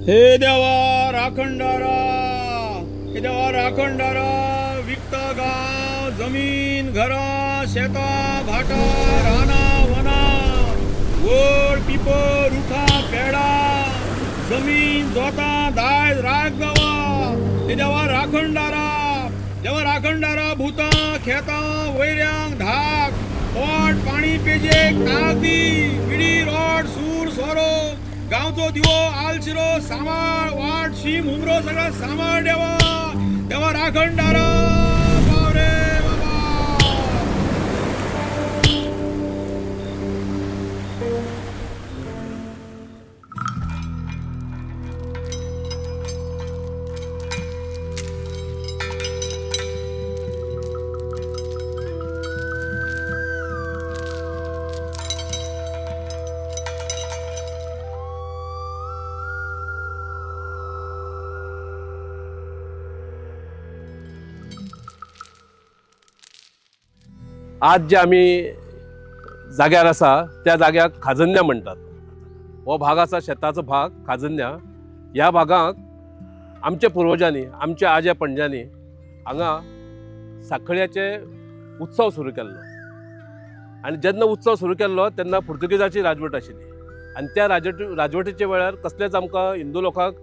हे देवा राखणदारा, हे देवा राखणदारा, विकता गांव जमीन घरां शेतां भाटां रानां वनां वड पिपर रुखां पेडां जमीन जोतां दायज राख गांवा। हे देवा राखणदारा, देवा राखणदारा, भुतां खेतां वैऱ्यांक धाक पोट पाणी पेजेक ताक दी, विडी रोड सूर सोरो गांवचो दिवो आलशिरो सांबाळ वाट शीम हुमरो सगळा सांबाळ देवा, देवा राखणदारा पाव रे बाबा। आज जे आमी जाग्यार आसा त्या जाग्याक खाजन्या म्हणटात। हो भाग आसा शेताचो भाग खाजन्या। ह्या भागाक आमच्या पुर्वजांनी आमच्या आज्या पणज्यांनी हांगा साखळ्याचे उत्सव सुरू केल्लो आनी जेन्ना उत्सव सुरू केल्लो तेन्ना पुर्तुगेजाची राजवट आशिल्ली आनी त्या राजवटीच्या वेळार कसलेच आमकां हिंदू लोकांक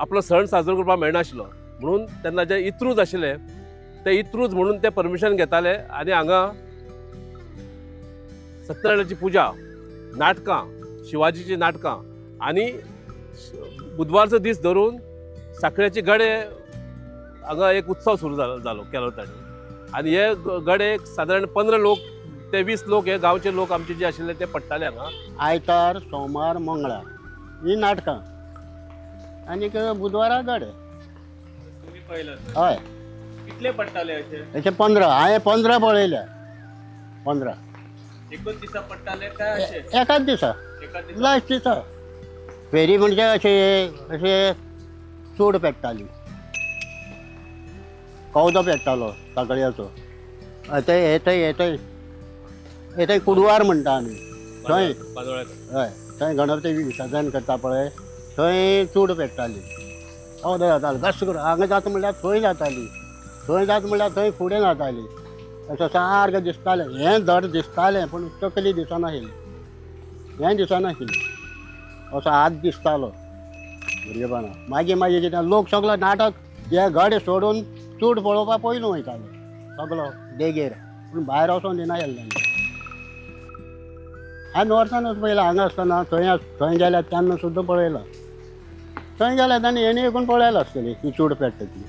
आपलो सण साजरो करपाक मेळनाशिल्लो, म्हणून तेन्ना जे इत्रूज आशिल्ले ते इत्रूज म्हणून ते परमिशन घेताले आनी हांगा सत्यनारायणाची पुजा, नाटकां, शिवाजीची नाटकां आनी बुधवारचो दीस धरून साखळ्याचे गडे हांगा एक उत्सव सुरू जालो केलो तांणी। आनी हे गडे सादारण 15 लोक ते 20 लोक हे गांवचे लोक आमचे जे आशिल्ले ते पडटाले हांगा। आयतार, सोमार, मंगळार ही नाटकां आनीक बुधवारा गडे। तुमी पळयला? हय। कितले पडटाले अशे? अशे 15। हांवें 15 पळयल्या। 15 एकच दिसा पडटाले काय अशे? एकाच दिसा, लास्ट दिसा। फेरी म्हणजे अशे अशे चूड पेट्टाली, कवदो पेट्टालो साखळ्याचो। थंय हे थंय थंय हे थंय कुडवार म्हणटा आमी थंय, हय थंय गणपती विसर्जन करता पळय थंय चूड पेट्टाली, कवदो जातालो घस करून। हांगा जाता म्हणल्यार थंय जाताली, थंय जाता म्हणल्यार थंय फुडें जाताली, अशें सारकें दिसतालें। हें धड दिसतालें पूण तकली दिसनाशिल्ली, हें दिसनाशिल्लें, असो हात दिसतालो भुरगेपणा। मागीर मागीर कितें लोक सगलो नाटक हे गडे सोडून चूड पळोवपाक पयलू वयतालो सगलो देगेर, पूण भायर वचोन दिनाशिल्लें। आमी वर्सानूच पळयलां, हांगा आसतना थंय थंय गेल्यार तेन्ना सुद्दां पळयलां, थंय गेल्यार तेन्ना हेणी एकूण पळयलां आसतली ही चूड पेट्टा ती,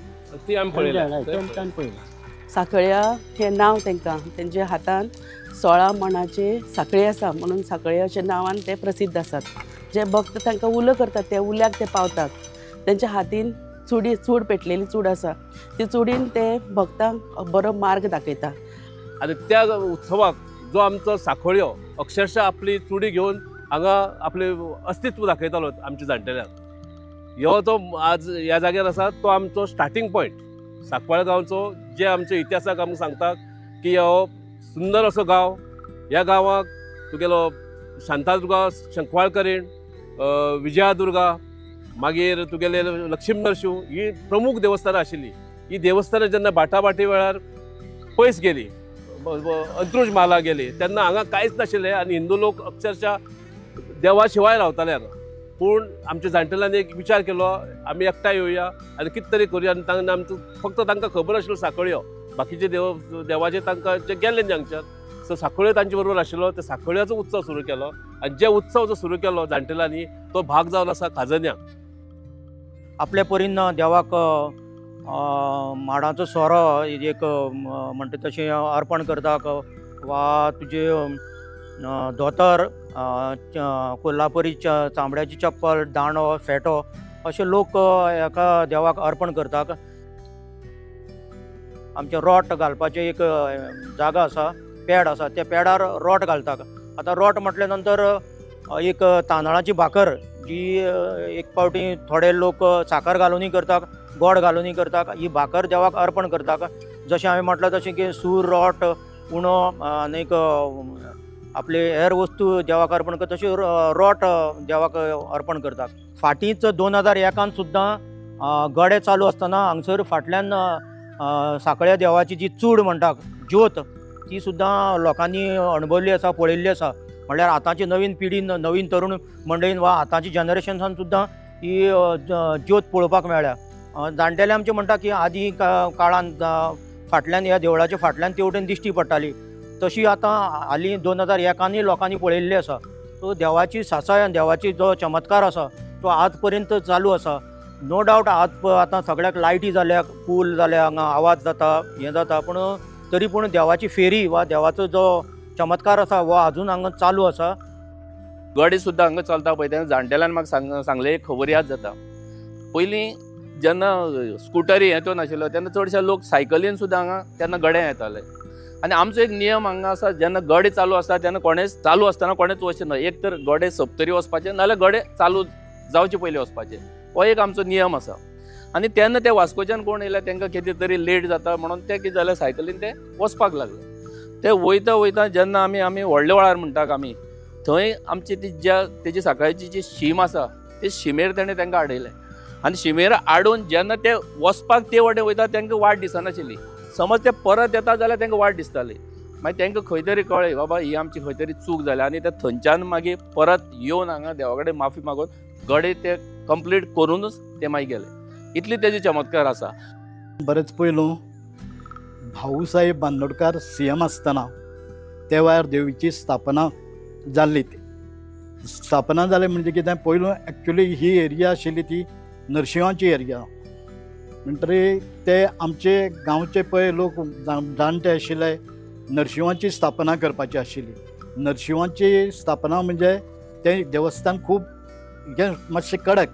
ती आमी पळयला। साखळ्या हें नांव तांकां तेंच्या हातान 16 मणाचे साखळी आसा म्हणून साखळ्या अशें नांवान ते प्रसिद्ध आसात। जे भक्त तांकां उलो करतात त्या उल्याक ते पावतात। तेंच्या हातीन चुडी चूड पेटलेली चूड आसा, ती चुडीन ते भक्तांक बरो मार्ग दाखयता। आनी त्या उत्सवाक जो आमचो साखळ्यो अक्षरशः आपली चुडी घेवन हांगा आपलें अस्तित्व दाखयतालो आमच्या जाणटेल्यांक। ह्यो जो आज ह्या जाग्यार आसा तो आमचो स्टार्टींग पॉयंट सांकवाळ गांवचो, जे आमच्या इतिहासाक आमकां सांगता की हो सुंदर असो गांव। ह्या गांवाक तुगेलो शांतादुर्गा शंखवाळकरीण, विजयादुर्गा, मागीर तुगेले लक्ष्मी नरशिंव ही प्रमुख देवस्थानां आशिल्लीं। ही देवस्थानां जेन्ना बाटाबाटी वेळार पयस गेली, अंत्रुज म्हाला गेली, तेन्ना हांगा कांयच नाशिल्लें आनी हिंदू लोक अक्षरशः देवा शिवाय रावताले हांगा। पूण आमच्या जाणटेल्यांनी एक विचार केलो, आमी एकठांय येवया आनी कितें तरी करुया। आनी तांकां आमचो फक्त तांकां खबर आशिल्लो साखळ्यो, बाकीचे देवाचे तांकां जे गेल्ले न्ही हांगच्यान, सो साखळ्यो तांचे बरोबर आशिल्लो। त्या साखळ्याचो उत्सव सुरू केलो आनी जे उत्सव जो सुरू केलो जाणटेल्यांनी तो भाग जावन आसा खाजन्या। आपल्या परीन देवाक माडाचो सोरो एक म्हणटा तशें अर्पण करता वा तुजे धोतर, कोल्हापुरी चामड्याची चप्पल, दांडो, फेटो अशे लोक एका देवाक अर्पण करतात। आमचें रोट घालपाचें एक जागा आसा, पेड आसा, त्या पेडार रोट घालतात। आतां रोट म्हटल्या नंतर एक तांदळाची भाकर जी एक पावटी थोडे लोक साकर घालूनय करतात, गोड घालूनय करतात, ही भाकर देवाक अर्पण करतात। जशें हांवें म्हटलां तशें की सूर, रोट, उणो आनीक आपले हेर वस्तू देवाक अर्पण करता तशी रोट देवाक अर्पण करतात. फाटींच 2001 सुद्दां गडे चालू आसतना हांगसर फाटल्यान सांखळ्या देवाची जी चूड म्हणटा ज्योत ती सुद्दां लोकांनी अणभवल्ली आसा, पळयल्ली आसा. म्हणल्यार आतांची नवीन पिढी, नवीन तरुण मंडळीन वा आतांची जनरेशन्सान सुद्दां ही ज्योत पळोवपाक मेळ्ळ्या. जाणटेले आमचे म्हणटा की आदी काळान फाटल्यान ह्या देवळाच्या फाटल्यान तेवटेन दिश्टी पडटाली, तशी आतां हालीं 2001 लोकांनी पळयल्ली आसा. सो देवाची सासाय आनी देवाची जो चमत्कार आसा तो आज पर्यंत चालू आसा. नो डावट आज आतां सगळ्याक लायटी जाल्या, पूल जाल्या, हांगा आवाज जाता, हें जाता, पूण तरी पूण देवाची फेरी वा देवाचो जो चमत्कार आसा हो आजून हांगा चालू आसा. गडे सुद्दां हांगा चलता पळय तेन्ना जाणटेल्यान म्हाका सांगलें एक खबर याद जाता. पयलीं जेन्ना स्कुटरी हें त्यो नाशिल्लो तेन्ना चडशे लोक सायकलीन सुद्दां हांगा तेन्ना गड्यां येताले. आनी आमचो एक नियम हांगा आसा, जेन्ना गडे चालू आसता तेन्ना कोणेच चालू आसतना कोणेच वचचें ना. एक तर गडे सप्तरी वचपाचें नाजाल्यार गडे चालू जावचे पयलीं वचपाचें, हो एक आमचो नियम आसा. आनी तेन्ना ते वास्कोच्यान कोण येयले तांकां कितें तरी लेट जाता म्हणून ते कितें जालें सायकलीन ते वचपाक लागले. ते वयता वयता जेन्ना आमी आमी व्हडल्या वेळार म्हणटाक आमी थंय आमची ती ज्या तेजी सकाळची जी शीम आसा ते शिमेर तेणें तांकां आडयलें. आनी शिमेर आडोवन जेन्ना ते वचपाक ते वटेन वयता तांकां वाट दिसनाशिल्ली. समज ते परत येता जाल्यार तांकां वाट दिसताली. मागीर तांकां खंय तरी कळ्ळें बाबा ही आमची खंय तरी चूक जाली. आनी ते थंयच्यान मागीर परत येवन हांगा देवा कडेन माफी मागून गडे ते कंप्लीट करूनच ते मागीर गेले. इतली तेजे चमत्कार आसा. बरेंच पयलू भाऊसाहेब बांदोडकार CM आसतना त्या वेळार देवीची स्थापना जाल्ली. स्थापना जाली म्हणजे कितें, पयलू एक्चुली ही एरिया आशिल्ली ती नरशिंवाची एरिया. म्हणटरी ते आमचे गांवचे पळय लोक जाणटे आशिल्ले, नरशिंवाची स्थापना करपाची आशिल्ली. नरशिंवाची स्थापना म्हणजे तें देवस्थान खूब हें मातशें कडक,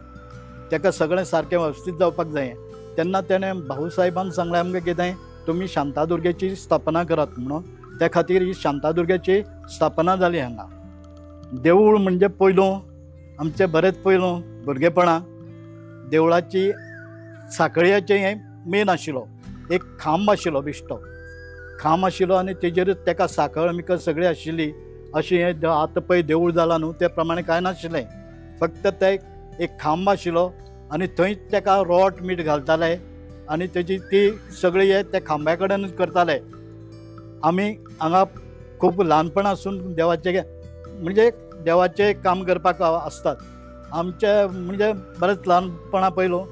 ताका सगळें सारकें वेवस्थीत जावपाक जाय. तेन्ना तेणें भाऊसाहेबान सांगलें आमकां कितें, तुमी शांतादुर्गेची स्थापना करात म्हणून. त्या खातीर ही शांतादुर्गेची स्थापना जाली हांगा. देवूळ म्हणजे पयलू आमचें बरेंच पयलू भुरगेपणां देवळाची साखळ्याचें हें मेन आशिल्लो एक खांब आशिल्लो, बिश्टो खांब आशिल्लो आनी तेजेरूच ताका साखळ मिकळ सगळी आशिल्ली. अशें हें आतां पळय देवूळ जालां न्हू ते प्रमाणे कांय नाशिल्लें, फक्त ते एक खांब आशिल्लो आनी थंयच ताका रोट मीठ घालताले आनी तेजी ती सगळी हे त्या खांब्या कडेनूच करताले. आमी हांगा खूब ल्हानपणासून देवाचें म्हणजे देवाचें काम करपाक आसतात. आमचे म्हणजे बरेंच ल्हानपणा पयलो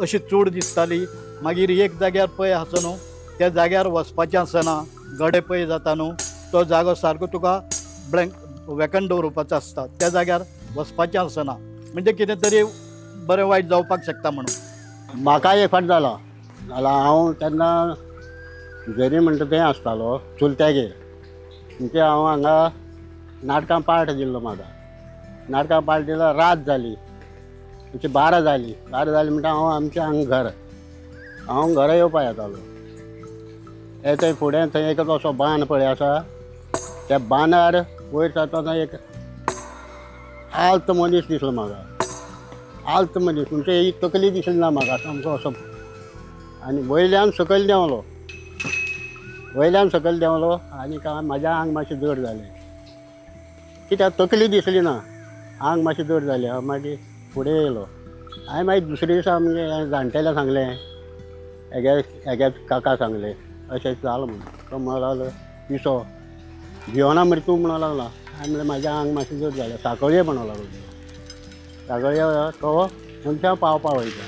अशी चूड दिसताली. मागीर एक जाग्यार पळय आसा न्हू त्या जाग्यार वचपाचें आसना, गडे पळय जाता न्हू तो जागो सारको तुका ब्लँक वेकंट दवरुपाचो आसता, त्या जाग्यार वचपाचें आसना, म्हणजे कितें तरी बरें वायट जावपाक शकता म्हणून. म्हाका एक फावट जाला जाल्यार हांव तेन्ना जरी म्हणटा थंय आसतालो चुलत्यागेर. म्हणजे हांव हांगा नाटकां पार्ट दिल्लो, म्हाका नाटकां पार्ट दिलो. रात जाली, म्हणजे 12 जाली. 12 जाली म्हणटा हांव आमच्या हांगा घर, हांव घरा येवपा येतालो. येता फुडें थंय एक असो बांद पळय आसा, त्या बांदार वयर सरतना एक आल्त मनीस दिसलो म्हाका. आल्त मनीस म्हणजे ही तकली दिसली ना म्हाका सामको असो. आनी वयल्यान सकयल देंवलो, वयल्यान सकयल देंवलो आनी काय म्हाज्या आंग मातशें जड जालें, कित्याक तकली दिसली ना, आंग मातशें जड जालें. हांव मागीर फुडें येयलो. हांवें मागीर दुसरे दिसा आमगे जाणटेल्या सांगलें, हेगे हेगे काका सांगलें अशें जालां म्हणून. तो म्हणो लागलो पिसो भिवना मरे तूं म्हणो लागला. हांवें म्हणलें म्हाज्या आंग मातशें जड जालें. साकळये म्हणो लागलो, साकळये तो मनशां पावपा वयता,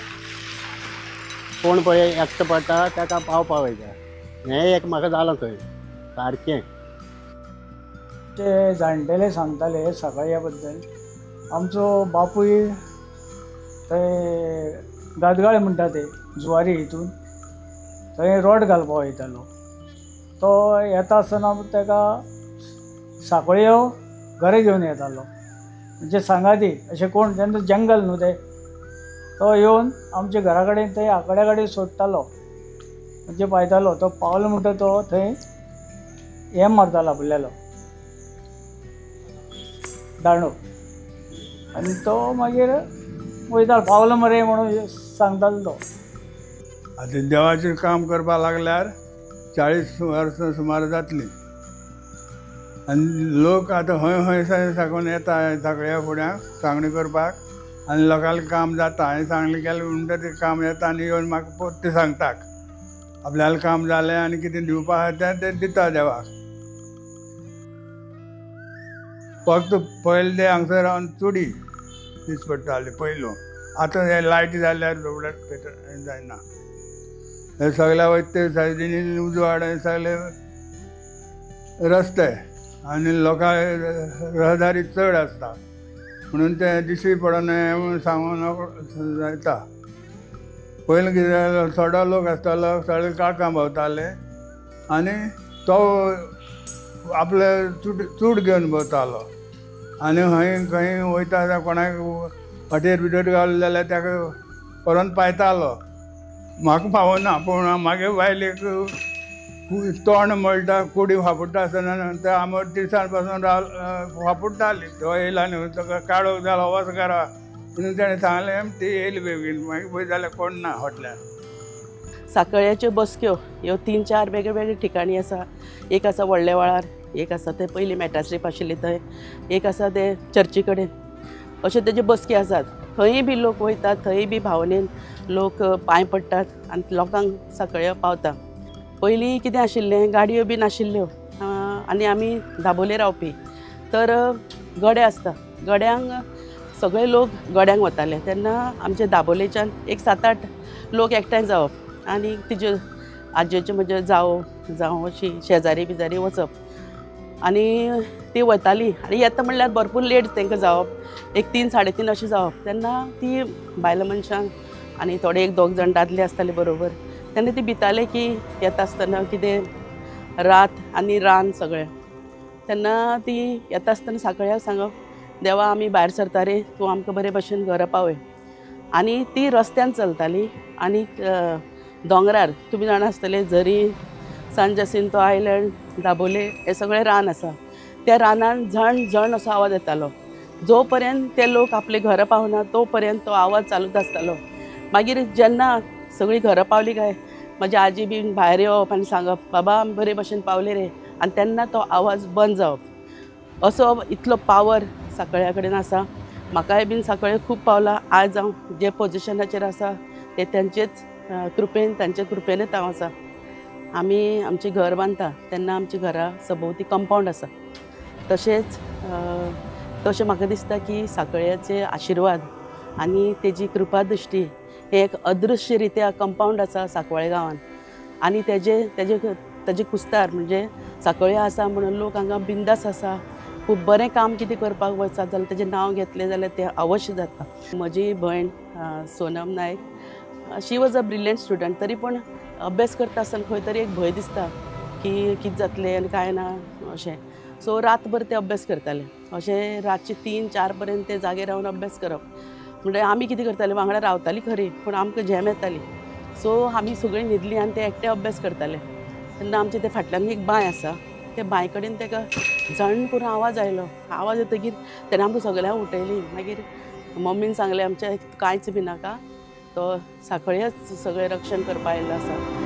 कोण पळय एकटो पडटा ताका पावपा वयता. हें एक म्हाका जालां थंय सारकें. ते जाणटेले सांगताले साकळ्या बद्दल. आमचो बापूय थंय गादगाळे म्हणटा ते जुवारी हितून थंय रोड घालपा वयतालो. तो येता आसतना ताका साकळयो घरा घेवन येतालो, म्हणजे सांगाती अशें कोण तेन्ना जंगल न्हू तें. तो येवन आमच्या घरा कडेन थंय आकड्या कडेन सोडटालो, म्हणजे पायतालो. तो पावलो म्हणटा तो थंय हें मारतालो आपल्यालो दांडो, आनी तो मागीर वयतालो पावलो मरे म्हणून सांगतालो तो. आतां देवाचें काम करपाक लागल्यार 40 वर्सां सुमार जातलीं. आनी लोक आतां खंय खंय साकून येता सांखळ्या फुड्यांक सांगणी करपाक आनी लोकांक काम जाता. हांवें सांगलें केलें म्हणटा तें काम येता आनी येवन म्हाका परतें सांगता आपल्याला काम जालें आनी कितें दिवपा आसा तें तें दिता देवाक. फक्त पयलें ते हांगसर रावन चुडी दीस पडटाली पयलू, आतां हे लायटी जाल्यार रोबड्याक जायना. हे सगल्या वयता ते सायडीनी उजवाड, हे सगळे रस्ते आनी लोकांक रहदारी चड आसता म्हणून ते दिश्टी पडना म्हणून सांगून जाता. पयलीं कितें जालें, थोडो लोक आसतालो, सगळे काळखां भोंवताले आनी तो आपले चूड घेवन भोंवतालो आनी खंय खंय वयता जाल्यार कोणाक वाटेर बिटेर गावलो जाल्यार ताका व्हरोन पायतालो. म्हाका पावना पूण मागीर बायलेक तोंड मळटा, कुडी फापुडटा आसतना ते आमर तिनसांज पासून राव फापुडटाली. तो येयला न्हू ताका काळोख जालो वच घरा म्हणून ताणें सांगलें, ती येयली बेगीन. मागीर पळय जाल्यार कोण ना हॉटल्यान. सांखळ्याच्यो बसक्यो ह्यो 3-4 वेगळे वेगळे ठिकाणी आसा. एक आसा व्हडल्या वेळार, एक आसा ते पयलीं मेटास्ट्रीप आशिल्ली थंय, एक आसा ते चर्ची कडेन, अशे तेजे बसके आसात. थंय बी लोक वयतात, थंय बी भावनेन लोक पांय पडटात आनी लोकांक सांखळ्या पावता. पयलीं कितें आशिल्लें, गाडयो बी नाशिल्ल्यो आनी आमी दाबोले रावपी, तर गडे आसता, गड्यांक सगळे लोक गड्यांक वताले. तेन्ना आमचे दाबोलेच्यान एक 7-8 लोक एकठांय जावप आनी तिज्यो आजयेच्यो म्हणजे जावो जावं अशी शेजारी बिजारी वचप आनी ती वताली. आनी येता म्हणल्यार भरपूर लेट तांकां जावप, एक 3 साडे 3 अशें जावप. तेन्ना ती बायलां मनशांक आनी थोडे 1-2 जाण दादले आसताले बरोबर, तेन्ना ती भिताले की येता आसतना कितें रात आनी रान सगळें. तेन्ना ती येता आसतना सांखळ्याक सांगप, देवा आमी भायर सरता रे, तूं आमकां बरे भशेन घरा पावय. आनी ती रस्त्यान चलताली आनी दोंगरार तुमी जाणा आसतले, झरी, सान जासिंतो आयलंड, दाबोले हे सगळे रान आसा. त्या रानान झण झण असो आवाज येतालो. जो पर्यंत ते लोक आपले घरा पावना तो पर्यंत तो आवाज चालूच आसतालो. मागीर जेन्ना सगळीं घरा पावली काय म्हजी आजी बी भायर येवप आनी सांगप, बाबा आमी बरे भशेन पावले रे, आनी तेन्ना तो आवाज बंद जावप. असो इतलो पावर सांखळ्या कडेन आसा. म्हाकाय बीन सांखळे खूब पावला. आज हांव जे पोजिशनाचेर आसा ते तेंचेच कृपेन, तांचे कृपेनच हांव आसा. आमी आमचें घर बांदता तेन्ना आमच्या घरा सभोवती कंपावंड आसा. तशेंच तशें म्हाका दिसता की सांखळ्याचे आशिर्वाद आनी तेजी कृपा दृश्टी हे एक अदृश्य रित्या कंपावंड आसा सांकवाळे गांवान. आनी तेजे तेजे ताजे कुस्तार म्हणजे सांखळी आसा म्हणून लोक हांगा बिंदास आसा. खूब बरें काम कितें करपाक वचत जाल्यार तेजें नांव घेतलें जाल्यार तें अवश्य जाता. म्हजी भयण Sonam Naik, she was a brilliant student, तरी पूण अभ्यास करता आसतना खंय तरी एक भंय दिसता की कितें जातलें आनी कांय ना अशें. सो रातभर ते अभ्यास करताले, अशें रातचे 3-4 पर्यंत ते जागे रावन अभ्यास करप. म्हणजे आमी कितें करताले, वांगडा रावताली खरी पूण आमकां झेम येताली. सो आमी सगळीं न्हिदलीं आनी ते एकटे अभ्यास करताले. तेन्ना आमचे ते फाटल्यान एक बांय आसा, त्या बांय कडेन ताका झण करून आवाज आयलो. आवाज येतकीर तेणें आमकां सगळ्यांक उठयली. मागीर मम्मीन सांगलें, आमचें कांयच बी नाका, तो सांखळेच सगळें रक्षण करपा आयिल्लो आसा.